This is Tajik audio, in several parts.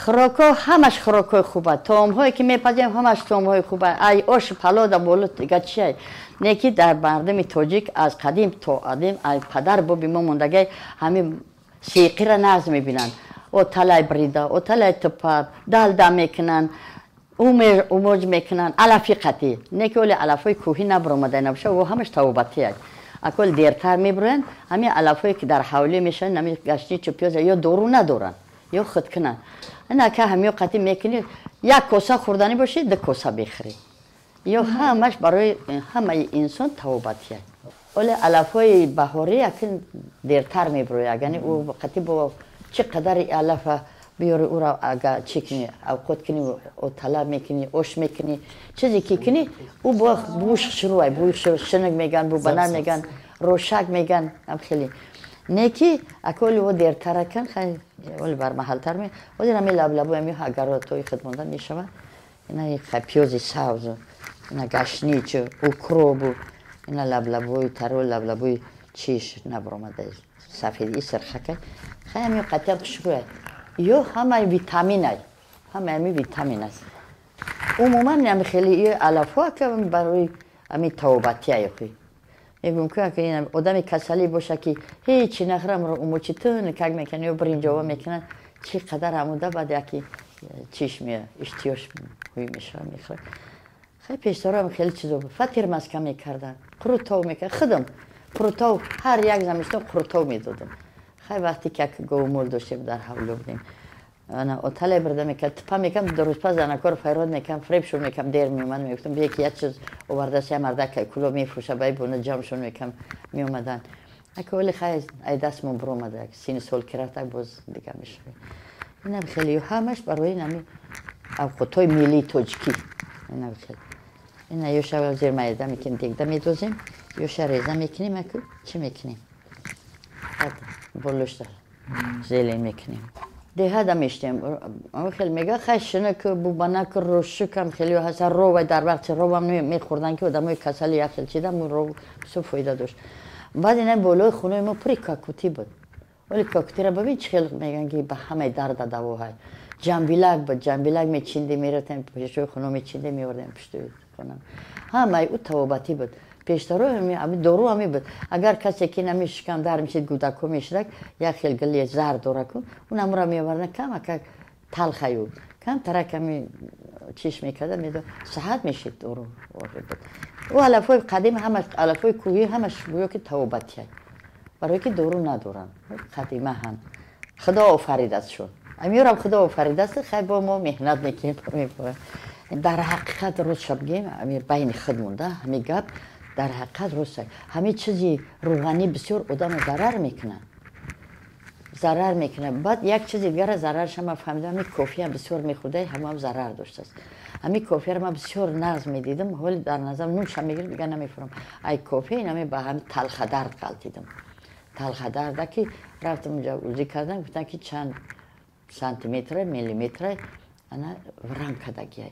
Хӯрокҳо ҳамаш хӯрокҳои хуба, таомҳое ки мепазем, ҳамаш таомҳои хуба. Ай ош палода боло дига чия? Не ки дар мардуми тоҷик аз қадим то қадим, ай падар боби мо мондагай, ҳамин сиқира нағз мебинанд. О талай брида, о талай тупа далда мекунанд, умоҷ мекунанд алафи қатӣ. Не ки оли алафҳои кӯҳӣ набаромада набоша, о ҳамаш тавобатия. Акол дертар мебироянд. Ҳамин алафҳое ки дар ҳавлӣ мешаванд, ҳамин гаштничу пиёза, ё дору надоранд, ё худ кунанд. Ина ка ҳамиё қатӣ мекунӣ, як коса хӯрданӣ бошӣ, ду коса бихӯрӣ. Ё ҳамаш барои ҳамаи инсон тавобатия. Оле алафҳои баҳорӣ акн дертар мебирояд. Яъне ӯ қатӣ бо чӣ қадари алафа биёри, ӯро ага чӣ кунӣ, авқот кунӣ, талаб мекунӣ, ош мекунӣ, чизе ки кунӣ, ӯ бо бӯш шурӯъ, бӯи шинак меган, бубанар меган, рошак меган, ам хеле. Не ки аколи ӯ дертара кан, хай оли бармаҳалтар ме. Ҳозир ҳами лаблабу ами агаро тои худ монда мешавад. Ина пиёзи сабз, ина гашнич, укробу, ина лаблабуи таро, лаблабуи чиш набаромада, сафеди сирхака. Хай ҳами қатиам хушбӯяд. Ё ҳамаи витаминай, ҳамаи ҳами витамин аст. Умуман ҳами хеле алафҳо ка барои ҳами тавобатия хӯй. Мегӯм ки одами касалӣ боша ки ҳечи нахӯрам, умочи тун как мекунанд ё биринҷова мекунанд, чӣ қадар ҳамуда, баъд яки чиш меояд, иштиёш ҳуй мешавад, мехӯрад. Хеле пештарам хеле чизо фатир маска мекарданд, қурутов мекард. Худам қурутов ҳар як замистон қурутов медодам. Хай вақте ки як говмол доштем, дар ҳавло будем, ана отале бурда мекард, тупа мекардам, дурӯзпас занакоро файрод мекардам, фребшон мекардам, дер меомад, мегуфтам, бие ки як чиз овардааст, я мардак куло мефурӯша, баи буна ҷамъшон мекардам, меомаданд. Ака вале хай ай дастмон биромада, як сини сол ки рафта, боз дига мешавад. Инам хеле ҳамаш барои ҳами авқотҳои миллии тоҷикӣ. Инам хеле. Ина ёша зер майда мекунем, дегда медозем, ёша реза мекунем, аку чӣ мекунем? Болошта зелень мекунем. Деҳада мештем. Хеле мега хай шинак, бубанак, рошукам хеле ҳаста, рова дар вақти ровам мехӯрдан ки одамои касали як хел чида, ров бисёр фоида дошт. Баъд ина болои хонаи мо пури какутӣ буд. Оли какутиро бибин, чӣ хел меган ки ба ҳамаи дарда даво ҳай. Ҷамбилак буд, ҷамбилак мечиндем, мерафтем пешои хона, мечиндем, меовардем пуштои хона. Ҳамаи ӯ тавобатӣ буд. Пештаро ҳами дору ҳами буд. Агар касе ки нами шикам дар мешид, гудако мешидак, як хел гили зар дораку, унамро меовардан, камакак талхаю, камтарак ҳами чиш мекарда, медо саҳат мешид, дору буд. Ӯ алафҳои қадим ҳамаш, алафҳои кӯҳӣ ҳамаш гӯё ки тавобатия. Барое ки дору надоранд. Қадима ҳам. Худо офаридастшон. Амиёрам Худо офаридааст, хай бо мо меҳнат мекунем. Дар ҳақиқат рӯз бигем, амир байни худ монда, ҳами гап дар ҳақиқат рост. Ҳамин чизи рӯғанӣ бисёр одамро зарар мекунад. Зарар мекунад. Баъд як чизи дигара зарарша ман фаҳмидам, ҳамин кофеам бисёр мехӯрда, ҳамаам зарар доштааст. Ҳамин коферо ман бисёр нағз медидам, ҳоли дар назарам нӯша мегирам, дигар намефурам. Ай кофе инаме ба ҳамин талхадард ғалтидам. Талхадарда ки рафтам унҷа УЗИ кардам, гуфтанд ки чанд сантиметра, миллиметра ана варам кардагиай.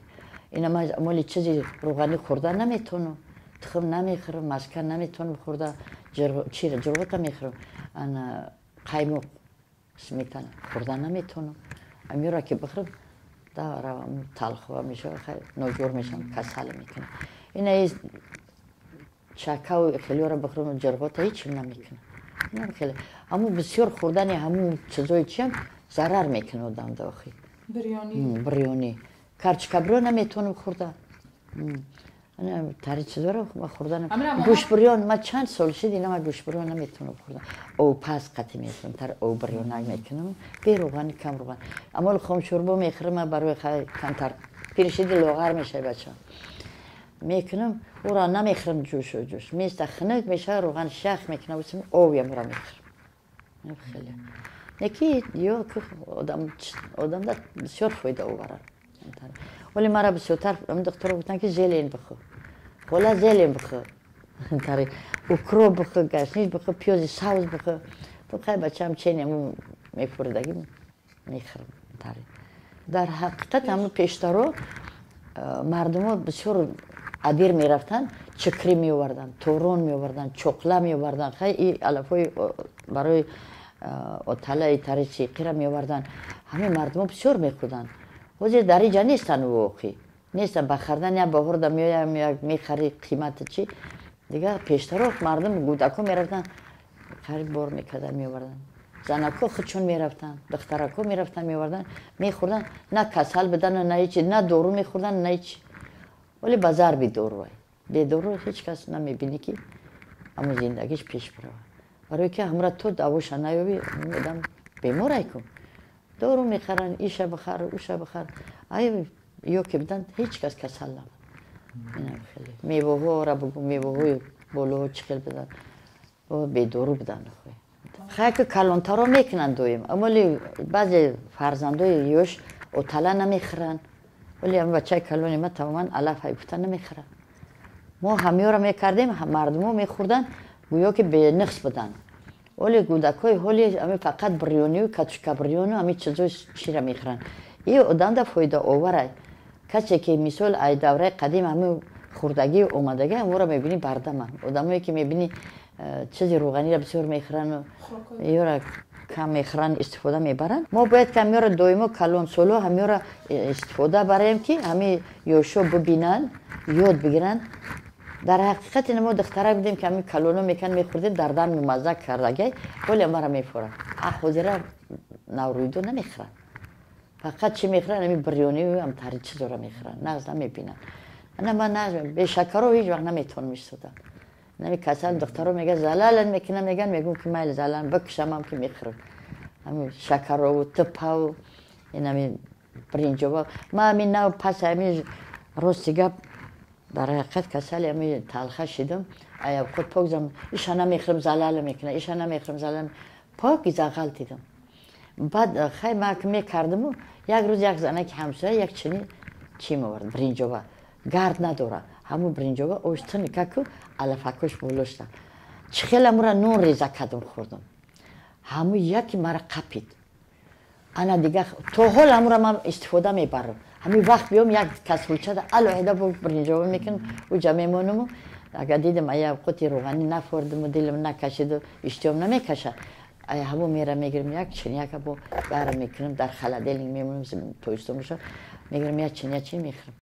Ина ман моли чизи рӯғанӣ хӯрда наметавонам. Тухм намехӯрам, маска наметавонам хӯрда, чира ҷурғота мехӯрам. Ана қаймоқ, сметана хӯрда наметавонам. Амиёра ки бихӯрам, да равам талхова мешавад, хай ноҷор мешавам, касал мекунам. Ина чакаву хелиёра бихӯрам, ҷурғота ҳечим намекунам. Инам хеле. Ҳамун бисёр хӯрдани ҳамун чизои чиам зарар мекунад одамда охи. Бирёнӣ. Бирёнӣ. Карчкабриё наметавонам хӯрда. Тари чизоро хӯрда. Гӯшбирён ман чанд сол шид, ина ман гӯшбирён наметавонам хӯрда. Об паз қатӣ мехӯрам, тар об бирёнак мекунам, бе рӯғани, кам рӯған. Аммо хомшӯрбо мехӯрам, ман барои хай камтар пиршиди лоғар мешавад бача. Мекунам, ӯро намехӯрам ҷӯшу ҷӯш. Места хунук мешавад, рӯған шах мекунам, обям ӯро мехӯрам. Хеле. Неки ё одам одамда бисёр фоида оварад. Вале мара бисёртар духтуро гуфтанд ки зелень бихӯр. Хола, зелень бихӯр. Тари укроп бихӯр, гашнич бихӯр, пиёзи сабз бихӯр. То хай бачаам чени мефуридагӣ мехӯрам. Тари. Дар ҳақиқат ҳамун пештаро мардумо бисёр адир мерафтанд, чикрӣ меоварданд, торон меоварданд, чоқла меоварданд. Хай и алафҳои барои Оталаи тари сиқира меовардан, ҳамин мардумо бисёр мехӯрданд. Ҳозир дар инҷа нестанд, воқӣ нестанд ба хардан. Як баҳорда меоям, як мехари, қимати чи дигар. Пештаро мардум, гудако мерафтанд, харид бор мекардан, меоварданд. Занако худшон мерафтанд, духтарако мерафтанд, меоварданд, мехӯрданд. На касал будан, на ҳечи, на дору мехӯрданд, на ҳечи. Вале ба зарби дору, бедору ҳеҷ кас намебинӣ, ки ҳамун зиндагиш пеш биравад, барое ки ҳамра то давоша наёбӣ, одам беморай кун. Дору мехаранд, иша бихар, уша бихар. Ай ё ки буданд, ҳеҷ кас касал набуд. Хеле мевоҳоро бугу, мевоҳои болоҳо чӣ хел буданд, бедору буданд. Хай, ки калонтаро мекунанд доим, амоли баъзе фарзандои ёш отала намехӯранд. Вале ам бачаи калони ма тамоман алаф гуфта намехӯрад. Мо ҳамёро мекардем, мардумо мехӯрданд, гӯё ки бениқс буданд. Оли гудакҳои ҳоли ами фақат бирёнию катушка бирёну ами чизои чира мехӯранд. И одамда фоидаоварай. Касе ки, мисол, ай давраи қадим ҳами хурдагӣ омадагӣ, ҳаморо мебинӣ, бардама одамое ки мебинӣ, чизи рӯғаниро бисёр мехӯрану ёра кам мехӯранд, истифода мебаранд. Мо бояд ки ҳамёро доимо, калонсоло, ҳамёро истифода барем, ки ҳами ёшо бибинанд, ёд бигиранд. Дар ҳақиқат ина мо духтарак будем, ки ҳами калоно мекан, мехӯрдем, дар дан мазза кардагай, ҳоле мара мефурад. А ҳозира наврӯйдо намехӯранд, фақат чӣ мехӯранд? Ҳами бирёнию ҳамтари чизоро мехӯранд, нағз намебинанд. Ана ман нағз бешакаро ҳеҷ вақт наметавонам истода. Нами касал духтаро мега, залалан мекунам, меган, мегӯм, ки майли, залалан бикушамам, ки мехӯрам. Ҳами шакарову типаву инами бринҷова. Ма ҳами нав пас ҳами, рости гап, дар ҳақиқат касали ҳами талха шидам. Аявқот пок зам, иша намехӯрам, залала мекунам, иша намехӯрам, залал пок зағал дидам. Баъд хай ма мекардаму, як рӯз як занаки ҳамсоя як чини чӣ меовард, бринҷова, гард надора. Ҳамун бринҷова ош туника-ку, алафакош болошта. Чӣ хел амура нон реза кардам, хӯрдам. Ҳамун яки мара қапид. Ана дига то ҳол ҳамура ман истифода мебарам. Ҳамин вақт биём, як касрулчада алоҳида бо бринҷова мекунам, уҷа мемонаму, агар дидам ая қути рӯғанӣ нафордиму, дилам накашиду, иштиҳом намекашад, ая ҳамун мера мегирам, як чинияка бо гарм мекунам, дар холодильник мемонам, тоистон боша, мегирам, як чиния чин мехӯрам.